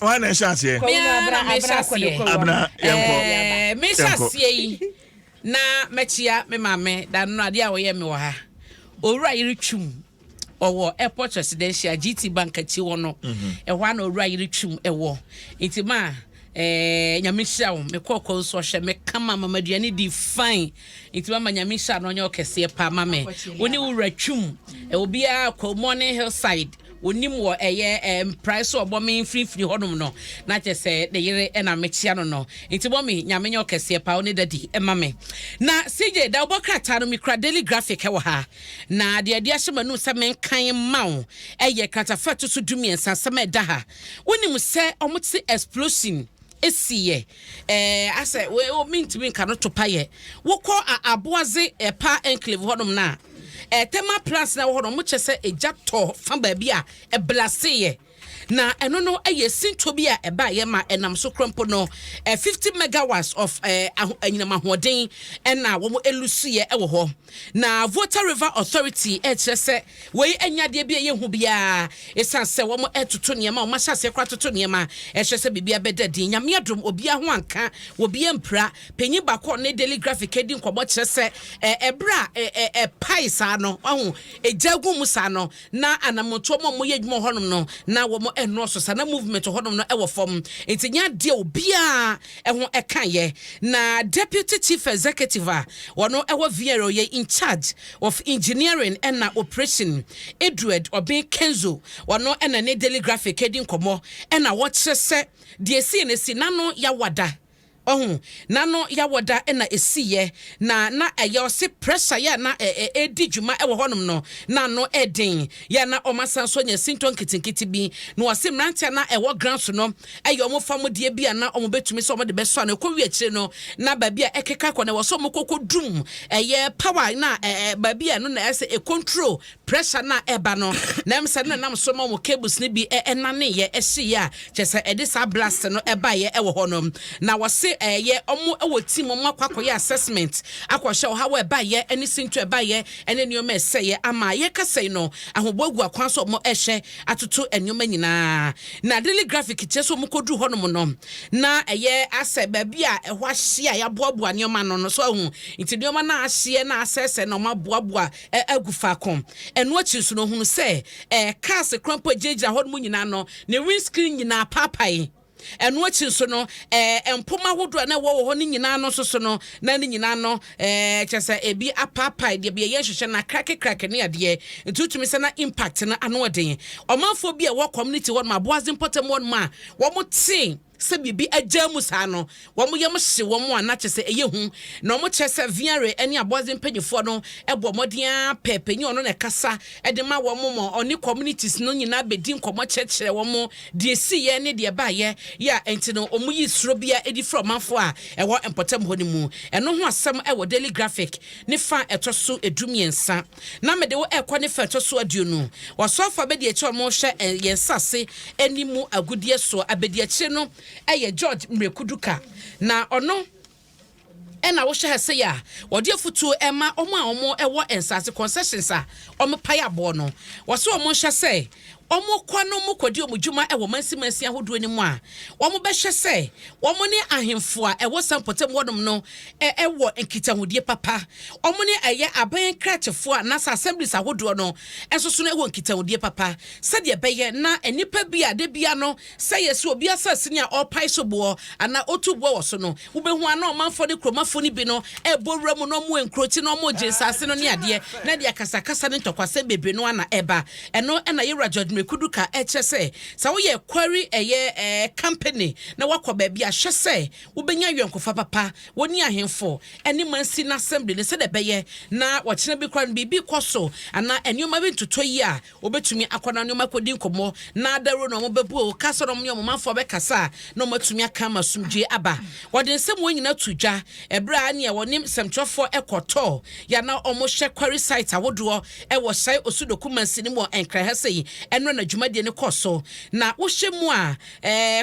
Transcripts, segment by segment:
Wọn na ɛhyɛ aseɛ. Mea na mehyɛ aseɛ. Abena yɛnkɔ. Ɛɛ mehyɛ aseɛ yi na mɛkyia me maame da no adeɛ a wɔyɛ me wɔ ha. Owura yere twum ɔwɔ Airport Residential GT Bank akyi hɔ no. Ɛhɔ a na owura yere twum ɛwɔ. Nti ma nyame hyira wo. Mekɔ kɔ nso ɔhwɛ me kama mama aduane di fine. Nti mama nyame hyira no ɔnyɛ ɔkɛseɛ pa ma me. Wo ne wura twum. Obiara kɔ Morning Hillside. Onim wɔ ɛyɛ mprae so ɔbɔ me mfimfini hɔnom no na kyerɛ sɛ ne yere ɛna mekyia no. Nti bɔ me nyame nyɛ ɔkɛseɛ pa wo ne daddy ɛma me. Na CJ da wobɔ krataa no mekura Daily Graphic ɛwɔ ha na deɛ ɛde ahyɛ m'anum sɛ menkan ma wo ɛyɛ kratafa ɛto so 13 asɛm a ɛda ha. Wonim sɛ ɔmo te explosion esiyɛ asɛ we mintimi nka no topa yɛ wokɔ Aboadze ɛpa enclave hɔnom na thermal plants na wɔ hɔ no ɔmo kyɛ sɛ egya tɔ fa baabi a ɛblast yɛ na ɛno no ɛyɛ sinto bi a ɛba yɛ ma ɛnam so kora no 50 megawatts of anyinam ahoɔden ɛna wɔn elose yɛ ɛwɔ hɔ. Na Volta River Authority ɛkyerɛ sɛ wei ɛnya adeɛ bi a ɛyɛ hu biara ɛsiane sɛ wɔn ɛtoto nneɛma, wɔn ahyɛ aseɛ kora toto nneɛma ɛhyɛ sɛ biribi abɛda din. Nyame adom, obiara ho anka, obiara mpira. Panyin baako ne Daily Graphic edi nkɔmɔ kyerɛ sɛ ɛberɛ a ɛ ɛ ɛpae saa no, ɔho egya gu mu saa no, na anamotoɔ mu a wɔyɛ adwuma hɔnom no na wɔn ɛnɔɔso saa na movement hɔnom no ɛwɔ fam, nti nyɛ adeɛ obiara ɛho ɛka yɛ. Na deputy chief executive a wɔn ɛwɔ VRA, yɛ in charge of engineering ɛna operation, Edward Ɔbɛn Kenzo, wɔn ɛna ne Daily Graphic edi nkɔmɔ ɛna wɔkyerɛ sɛ deɛ esi ne si n'ano yawada ɔho n'ano yawɔda ɛna esiyɛ na ɛyɛ ɔse pressure yɛ na ɛ ɛ edi dwuma ɛwɔ hɔnom no na ano ɛden yɛ na ɔmo asan so nya sintɔ nketenkete bi. Na wɔse mmeranteɛ na ɛwɔ ground so no ɛyɛ ɔmo fam deɛ bi a na ɔmo bɛtumi sɛ ɔmo de bɛsɔ ano ɛkɔ wi akyire no na baabi a ɛkeka kɔ na ɛwɔ sɛ ɔmo kɔkɔ dum ɛyɛ power na ɛ ɛ baabi a ɛno na ɛsɛ ɛ control pressure na ɛba no na ɛm sɛ ne nam so ma ɔmo cables ne bi ɛnane yɛ ɛhye yɛ a kyerɛ sɛ ɛde saa blast no ɛbaeɛ ɛwɔ hɔ no. Na wɔse ɛyɛ ɔmo ɛwɔ team ɔmo akɔ akɔyɛ assessment akɔhyɛ ɔhaw ɛbaeɛ ɛne sinto ɛbaeɛ ɛne nneɛma ɛsɛeɛ ama yɛkasa yi no ahoboa gu akwan so ɔmo ɛhyɛ atoto nneɛma nyinaa. Na Daily Graphic kyerɛ sɛ ɔmo kɔduru hɔnom no na ɛyɛ asɛ baabi a ɛhɔ ahye a yɛaboaboa nneɛma no so ahu nti nneɛma no ahyeɛ na asɛesɛ na ɔmo aboaboa agu faako. Ɛno akyi nso no ohunu sɛ cars kora mpo gyinagyina hɔ nom nyinaa no ne windscreen nyinaa paapae. Ɛno akyi nso no mpoma ahodoɔ a na ɛwɔ wɔ hɔ no nyinaa no nso so no na ne nyinaa no kyerɛ sɛ ebi apaapae deɛ bi ɛyɛ nhyehyɛ na krake ne adeɛ nti wotumi sɛ na impact no ano ɔden. Ɔmanfoɔ bi a ɛwɔ community hɔ nom, Aboadze mpɔtam hɔ nom a wɔn tee sɛ biribi agya mu saa no, wɔn yam hye wɔn a na kyerɛ sɛ ɛyɛ hu. Na wɔn kyerɛ sɛ VRA ne Aboadze mpanyinfoɔ no bɔ mmɔden a pɛ panyin ɔno na ɛkasa ɛde ma wɔn ma ɔne communities no nyinaa bɛdi nkɔmɔ kyerɛkyerɛ wɔn deɛ esi yɛ ne deɛ baayɛ yɛ a nti no wɔn yi suro bia ɛdi fira ɔmanfoɔ a ɛwɔ mpɔtam hɔ no mu. Ɛno ho asɛm ɛwɔ Daily Graphic ne fa ɛtɔ so 13. Na mede wo ɛkɔ ne fa ɛtɔ so 20. Wɔsɔfo abɛdi akyi a wɔn hwɛ yɛn nsase anim agudeɛ so abɛdi akyire no ɛyɛ George Mmerekuduka na ɔno ɛna wohyɛ ha sɛ a wɔde afutuo ɛma ɔmo a ɔmo ɛwɔ nsase concessions a ɔmo pae aboɔ no. Wɔsɛ ɔmo nhyɛ sɛ ɔmo kɔ no ɔmo kɔdi ɔmo dwuma ɛwɔ mansimansi ahodoɔ no mu a wɔn bɛhyɛ sɛ wɔn ne ahemfo a ɛwɔ sampɔtam hɔnom no ɛwɔ nkitahodie papa, wɔn ne ɛyɛ aban krakyefoɔ a nasa assemblies ahodoɔ no ɛnso so no ɛwɔ nkitahodie papa, sɛdeɛ ɛbɛyɛ na nnipa bi a de bia no sɛ yɛ sɛ obi asase ne a ɔrepae so boɔ anaa ɔtu boɔ wɔ so no, wobɛhu ana ɔmanfoɔ ne kuromafoɔ no bi no ɛbɔ wura mu na ɔmo nkurokyi na ɔmo gye nsase no ne adeɛ na de akasakasa ne ntɔkwasɛm bebree no ana ɛba. Ɛno ɛna yɛwura George Mekuduka ɛkyerɛ sɛ sɛ woyɛ quarry ɛyɛ company na wakɔ baabi ahwɛ sɛ wobɛnya ayɔnkofa papa wɔne ahemfo ɛne mansi no assembly no, sɛdeɛ ɛbɛyɛ na wɔkyena bi kora no biribi kɔ so anaa nneɛma bi ntotɔ yi a wobɛtumi akɔ na nneɛma kɔdi nkɔmmɔ na adawuro na ɔmo bɛbu o kasa na ɔmo ne ɔmo manfoɔ bɛkasa a na ɔmo atumi aka ama asomdwe aba. Wɔde nsɛm wɔn nyinaa to dwa ɛberɛ a nea wɔne nsɛmtwerɛfoɔ ɛkɔtɔ yɛana ɔmo hyɛ quarry site ahodoɔ ɛwɔ Hyɛn Osudoku mansi no mu wɔ Nkran ha sɛ yi ɛno. Ɛno na dwumadie no kɔ so. Na wohyɛ mu a,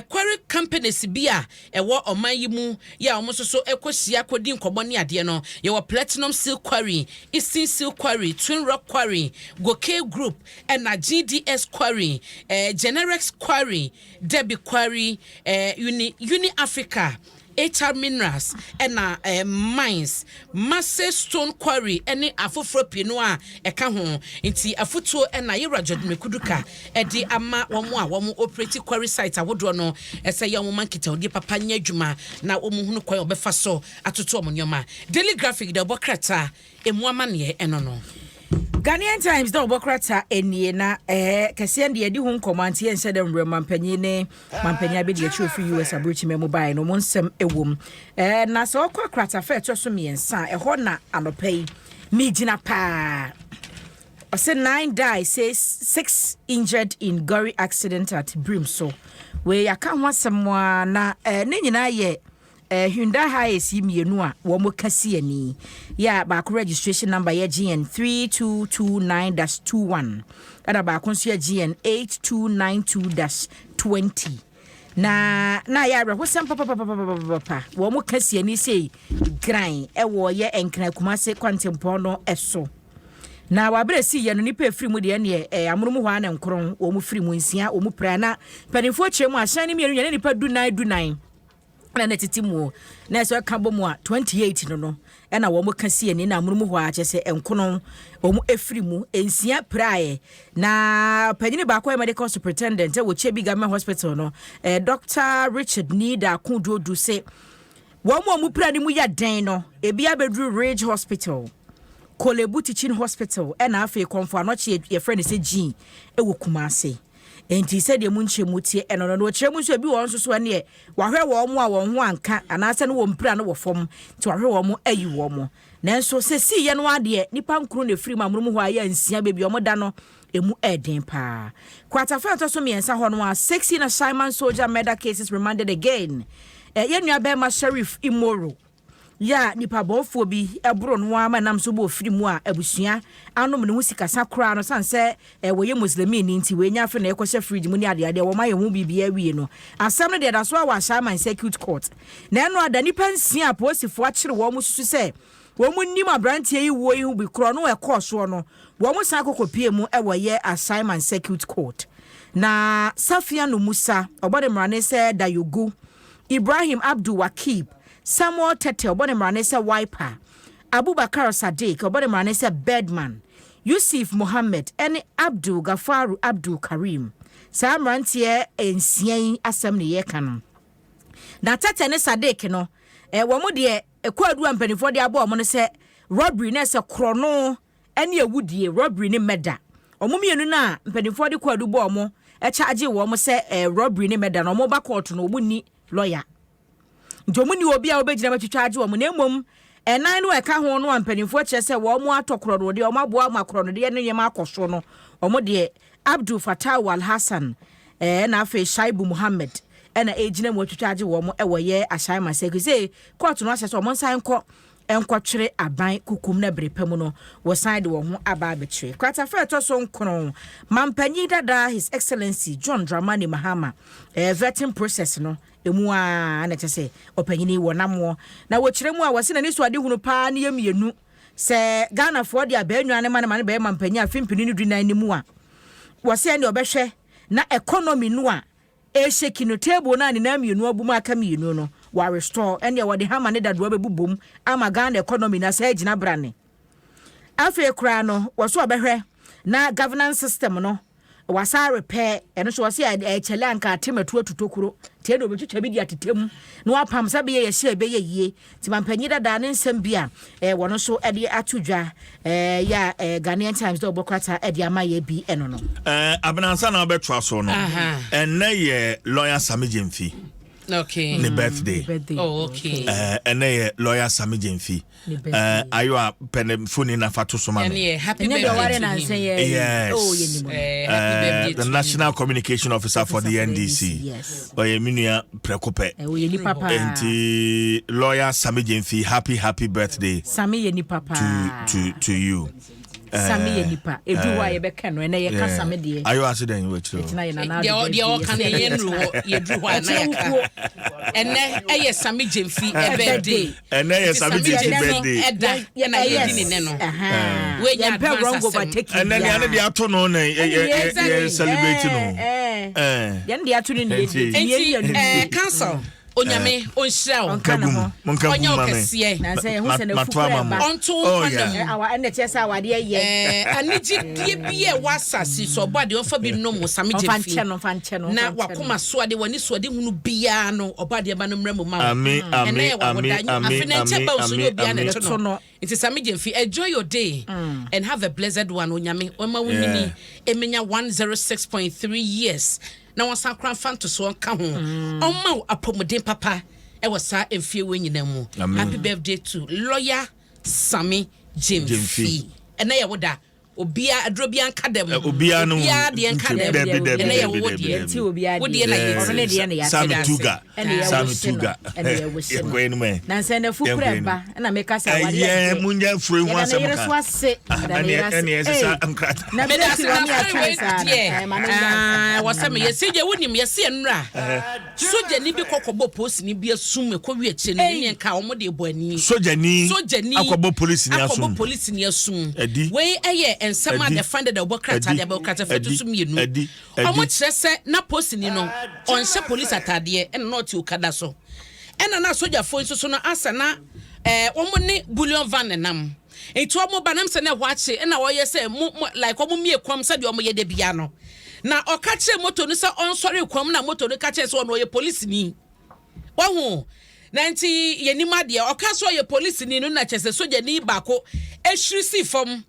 quarry companies bi a ɛwɔ ɔman yi mu yɛ a wɔn nso so kɔhyia kɔdi nkɔmmɔ ne adeɛ no, yɛwɔ Platinum Steel Quarry, Eastern Steel Quarry, Twin Rock Quarry, Goke Group, ɛna GDS Quarry, Generex Quarry, Debbie Quarry, Uni Africa, HR Minerals ɛna Mines, Masse Stone Quarry ɛne afoforɔ pii no a ɛka ho. Nti afotuo ɛna yɛwura George Mekuduka ɛde ama wɔn a wɔn operate quarry site ahodoɔ no ɛsɛ yɛ wɔn ma nkitahodie papa nyɛ adwuma na wɔn hunu kwan a wɔbɛfa so atoto wɔn nneɛma. Daily Graphic deɛ ɔbɔ krataa emu amaneɛ ɛno no. Ghanaian Times dɛ ɔbɔ krataa nie na ɛɛ kɛseɛ deɛ yɛdi ho nkɔmmɔ ante yɛnhyɛ dɛ mmerɛ mampanyin ne mampanyin abɛdi akyire ofiri US aburokyima mu baeɛ no ɔmo nsɛm ɛwɔ mu. Na sɛ ɔkɔ kratafa ɛtɔ so 3 a, ɛhɔ na anɔpa yi megyina paa. Ɔsɛ nine die, say six injured in gory accident at Brim. So wei yɛaka ho asɛm a na ne nyinaa yɛ Hyundai Hiace yi mmienu a wɔn ka si ani yɛ a baako registration number yɛ GN 3229-21 ɛna baako nso yɛ GN 8292-20. Na yɛ awerɛhosɛm papapapapapa, wɔn ka si ani sei gran ɛwɔ yɛ Nkran Kumase kwantempɔn no ɛso. Na wabere si yɛ no, nipa efiri mu deɛ neɛ amono mu hɔ a na nkron wɔn firi mu, 6 wɔn pira. Na mpanimfoɔ kyerɛ mu ahyɛn no mmienu yɛ ne nipa 14 14 na tete mu na ɛsɛ ɛka bɔ mu a 28 no ɛna wɔn ka si ani na amono mu hɔ a kyerɛ sɛ nkono wɔn efiri mu, 6 piraeɛ. Na panyin baako yɛ medical superintendent ɛwɔ Kyebi Government Hospital no, Dr Richard Nida Akododu, se wɔn a wɔn pira no mu yɛ den no, ebi abɛduru Ridge Hospital, Korle Bu Teaching Hospital, ɛna afei Kɔnfo Anɔkye yɛfrɛ no sɛ Gyin ɛwɔ Kumase. Nti sɛdeɛ mu nkyɛn mu tie ɛno no, na ɔkyerɛ mu nso ebi wɔ nso so ɛneɛ wahwɛ wɔn a wɔn ho anka anaasɛ no wɔn mpira no wɔ fam, nti wahwɛ wɔn ayi wɔn mo. Nanso sɛsi yɛ no adeɛ, nipa nkron na efiri mu amono mu hɔ a yɛ 6 beebi wɔn da no emu ɛɛden paa. Kwatafa ɛtɔ so 3 hɔ no a, 16 Ashaiman soldier murder cases remanded again. Yɛn nua bɛrima Sheriff Imoro yɛ a nipa bɔnfoɔ bi ɛboro no ama nam so bɔ ofiri mu a abusua anom ne ho sikasa koraa no san sɛ wɔyɛ Muslimi ni, nti wɔanya afei na ɛkɔhyɛ fridge mu ne adeadeɛ wɔn ayɛ ho biribi awie no, asɛm no deɛ da so a wɔ Ashaiman Circuit Court. Na ɛno ada nipa 6 a polisifoɔ akyere wɔn susu sɛ wɔn mu nim aberanteɛ yi wuo yi ho bi korɔ no ɛkɔɔ soɔ no, wɔn san kɔkɔ pie mu ɛwɔ yɛ Ashaiman Circuit Court. Na Safiano Musa, ɔbɔ ne mmarane sɛ Dayogu, Ibrahim Abdul Wakib, Samuel Tete, ɔbɔ ne mmarane sɛ Wiper, Abubakar Sadiq, ɔbɔ ne mmarane sɛ Birdman, Yusuf Mohammed ɛne Abdul Gafaru Abdul Karim. Saa mmeranteɛ 6 yi asɛm ne yɛka no. Na Tete ne Sadiq no, wɔn deɛ ɛkɔ a mpanimfoɔ de abɔ wɔn no sɛ robbery na ɛsɛ korɔno ɛne awudie, robbery ne murder. Wɔn mmienu no a mpanimfoɔ de kɔ adu bɔ wɔn ɛkyagye wɔn sɛ robbery ne murder no, wɔn ba court no, wɔn ni lawyer, nti wɔn ni obi a wɔbɛgyina bɛtwitwa agye wɔn. Na mmom ɛnan no a ɛka ho no a mpanimfoɔ kyerɛ sɛ wɔn atɔ korɔnodeɛ, wɔn aboa ama korɔnodeɛ ne nneɛma akɔ so no, wɔn deɛ Abdul Fatah Alhassan ɛna afei Shaibu Muhammed ɛna ɛgyina mu atwitwa agye wɔn ɛwɔ yɛ Ashaiman sɛ sɛ court no ahyɛ sɛ wɔn nsan nkɔ nkɔtwere aban kukum na bere pa mu no wɔsan de wɔn ho aba abɛkyerɛ. Kratafa ɛtɔ so 9, mampanyin dada His Excellency John Dramani Mahama vetting process no emu a na kyerɛ sɛ ɔpanyin wɔ namoɔ na wɔkyerɛ mu a wɔsi n'ani so ade hunu paa ne yɛ mmienu sɛ Ghanafoɔ de abɛɛnwa ne ma ne ma ne bɛyɛ mampanyin afe 2014 ne mu a, wɔsi ɛne ɔbɛhwɛ na economy no a ɛhyɛ no table no a ne nan mmienu abu mu aka mmienu no wɔ restore, ɛne wɔde hama ne dadoa bɛbu bom ama Ghana economy na sɛ agyina brane. Afei koraa no, wɔso ɔbɛhwɛ na governance system no wasa repair ɛno nso. Wɔsi ɛkyɛlɛ anka atematu atutokuro tie na obɛtwitwa bi de atete mu na wapam sɛ bɛyɛ yɛhyɛ ɛbɛyɛ yie. Nti mampanyin dada ne nsɛm bi a wɔno nso ɛde ato dwa yɛ a Ghanaian Times dɛ ɔbɔ krataa ɛde ama yɛ bi ɛno no. Abenansa na wobɛtoa so no, ɛnnɛ yɛ lawyer Sami Gyemfi ne birthday. Birthday. Oh, okay. Ɛnnɛ yɛ lawyer Sami Gyemfi. Ne birthday. Ayo a pɛ ne phone na fa to so ma ɛne me. yɛ happy ɛnyɛ deɛ birthday ɔware to nansa him. yɛ. Yes. Oh, yɛ nim no. Happy birthday the to national him. communication officer for the Officer for the NDC. NDC, yes. Ɔyɛ me nua prɛko pɛ. Ɔyɛ nipa paa. Nti lawyer Sami Gyemfi, happy happy birthday Sami yɛ nipa paa. to you. Sami yɛ nipa edu hɔ a yɛbɛka no, ɛnɛ yɛka Sami deɛ. Ayɔ ase dɛn wɔ akyire hɔ? Ɛkyina yɛ Nana Deɛ Addo deɛ ɔka no, yɛn nuru hɔ, yɛduru hɔ a na yɛka. Ɛnɛ ɛyɛ Sami Gyemfi birthday. Ɛnɛ yɛ Nti Sami Gyemfi birthday. Ɛda ɛna yɛdi ne nɛ no. Wei nyɛ Yɛmpɛ advance wrong asɛm. overtaking. Ɛnɛ nea ne de ato no na yɛ celebrate no. Yɛn de ato no ne yɛdi. Nti council, Onyame ɔnhyira wo. Ɔnka ne ho. Monka Ɔnyɛ gu wo ma me. kɛseɛ. Na sɛ yɛho sɛ Mato ama mo. Ɔnto wo Oh, nkwa yeah. na mu. Awa ɛnna kyerɛ sɛ awadeɛ yɛ. Anigyedie bi a ɛwɔ asase so, ɔbɔ adeɛ ɔfa bi nom wo, Sami Ɔmfa Gyemfi. nkyɛ no, ɔmfa nkyɛ no, Na ɔmfa nkyɛ no. wakoma so ade, w'ani so ade hunu biara no, ɔbɔ adeɛ ba no mmerɛ mu ma wo. Ami, ami, Ɛnɛ yɛ ami, wawoda. ami, Afe na nkyɛ ami, ba wo so ami, nyɛ obiara na ami. ɛto Ɛto no. no. Nti Sami Gyemfi, enjoy your day and have a blessed one. Onyame ɔma wo nyini ɛmenya 106.3 years na wɔsan kora mfa ntosoɔ nka ho. Ɔma wo apɔmuden papa ɛwɔ saa mfie wɔ nyinaa mu. Amen. Happy birthday to Lawyer Sami Gyemfi. Gyemfi. Ɛnɛ yɛ wo da. Obia aduro bia nka dɛm. Obiara no Obiara deɛ nka dɛm. Dabi, dabi, Ɛnɛ yɛ dabi, wo dabi, deɛ. dabi. Nti obiara Wo deɛ na deɛ. yɛti. Ɔno ne deɛ na yɛate. Sami Ɛda ase. Tuga. Ɛna yɛwɔ Sami hye no. Tuga. Ɛna yɛwɔ hye no. Yɛnkɔ anim ɛ. Na nsɛ nafu Yɛnkɔ kura anim. ba ɛna meka sɛ awadeɛ Ɛyɛ yɛ. munya furo ho Yɛda ne asɛm yere ka. so ase. Ah, Yɛda ne yere ase. ɛne ɛsesa Ei, nkrataa. na Meda berɛ ase si wɔ na ne afei atwene wei saa no. deɛ Ɛɛ, ma me nya ah, wɔ sɛ meyɛ sɛ wonim yɛse nnora sogyani bi kɔkɔbɔ polisini bi asum ɛkɔ wi akyire no ne nka wɔn de bɔ ani. Sogyani Sogyani akɔbɔ polisini akɔbɔ asum. Polisini asum. Ɛdi. Wei ɛyɛ nsɛm a Ɛdi. the find that ɔbɔ krataa Ɛdi. de abɔ krataa fɛ Ɛdi. to so mmienu. Ɛdi. Ɛdi. Ɔmo kyerɛ sɛ na polisini no ɔnhyɛ polisi ataadeɛ, ɛna na ɔte okada so, ɛna na sogyafoɔ nso so no asa na wɔn ne bullion van nenam, nti wɔn ba nam sɛ na ɛhɔ akye, ɛna wɔyɛ sɛ mo like wɔn mie kwam sɛdeɛ wɔn yɛ de bia no, na ɔka kyerɛ moto no sɛ ɔnsɔre kwam, na moto no ka kyerɛ sɛ ɔno ɔyɛ polisini. Wahu na nti yɛnim adeɛ ɔka sɛ ɔyɛ polisini no, na kyerɛ sɛ sogyani baako ehwiri si fam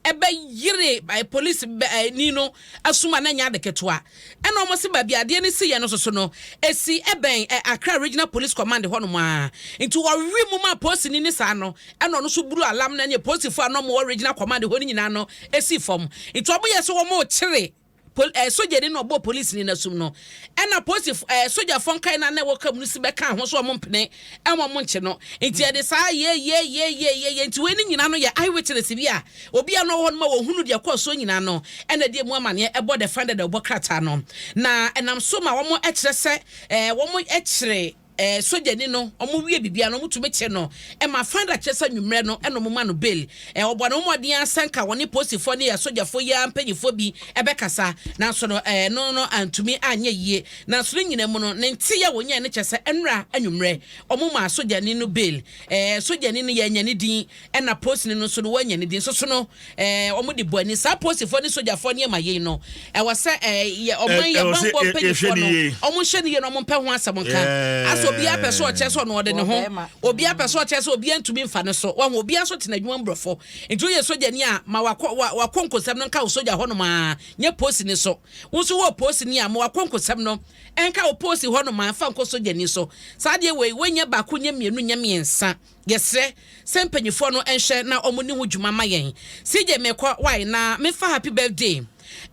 ɛbɛyere polisi ni no asuma na nya ade ketewa. Ɛna wɔn si baabi adeɛ no si yɛ no soso no esi ɛbɛn Accra Regional Police Command hɔnom a, nti wɔwe mu ma polisini ne saa no, ɛna ɔno nso buru alam na ne polisifoɔ a na wɔn wɔ regional command hɔ no nyinaa no esi fam, nti wɔn yɛ sɛ wɔn rekyere sogyani na ɔbɔ polisini n'asum no, ɛna polisi sogyafoɔ nkae na na ɛwɔ kam no si bɛka ho so ɔmo mpene ɛma ɔmo nkye no, nti yɛde saa yie yie yie yie yie yie. Nti wei ne nyinaa no yɛ eyewitness bi a obi a no wɔ hɔ no ma wɔhunu deɛ kɔɔ so nyinaa no, ɛna deɛ mu amaneɛ ɛbɔ the finder de ɔbɔ krataa no, na ɛnam so ma wɔn ɛkyerɛ sɛ wɔn ɛkyerɛ sogyani no. Ɔmo wie bibia no, ɔmo tumi kye no, ɛma finder kyerɛ sɛ nwummerɛ no ɛna ɔmo ma no bail. Ɔbɔ ne ho mmɔden asanka wɔne polisifoɔ ne sogyafoɔ yi ara mpanyinfoɔ bi ɛbɛkasa, nanso no no antumi anyɛ yie. Nanso ne nyinaa mu no, ne nte yɛ wɔnyɛ ne kyɛ sɛ ɛnra anwummerɛ ɔmo ma sogyani no bail. Sogyani no yɛnya ne din, ɛna polisini no nso no wɔanya ne din nso so no, ɔmo de bɔ ani saa polisifoɔ ne sogyafoɔ nneɛma yei no, ɛwɔ sɛ yɛ ɔman yɛ Ɛwɔ sɛ bammɔ yɛhwɛ mpanyinfoɔ ne no yie. ɔmo nhyɛ ne yie na ɔmo mpɛ ho asɛm nka. Asɛ obiara pɛ sɛ ɔkyerɛ sɛ ɔno ɔde ne ho. Ɔbɛrima. Obiara pɛ sɛ ɔkyerɛ sɛ obiara ntumi nfa ne so. Wahu obiara nso tena adwuma mborɔfo, nti woyɛ sogyani a, ma wakɔ wakɔ nkosɛm no nka wo sogya hɔnom a nyɛ polisini so. Wo nso wɔ polisini a, ma wakɔ nkosɛm no ɛnka wo polisi hɔnom a mfa nkɔ sogyani so. Saa deɛ wei wɔnyɛ baako, nyɛ mmienu, nyɛ mmiɛnsa. Yɛsrɛ sɛ mpanyinfoɔ no nhwɛ na ɔmo ne ho dwuma ma yɛn. CJ, mekɔ wae na mefa happy birthday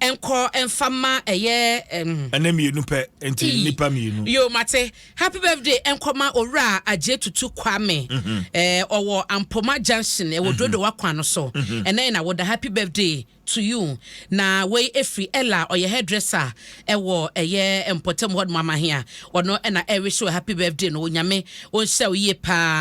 ɛnkɔ ɛmfa ma ɛyɛ Ɛnɛ mmienu pɛ nti Ii. nipa mmienu. Yo, mate. Happy birthday ɛnkɔma Owura Agye Tutu Kwame. Ɔwɔ Ampoma Junction, ɛwɔ Dodowa kwan no so. Ɛnɛ na wɔda. Happy birthday to you. Na wei efiri Ella, ɔyɛ hairdresser ɛwɔ ɛyɛ mpɔtam hɔ nom amahea. Ɔno ɛna ɛwish wo happy birthday no. Onyame ɔnhyɛ wo yie paa.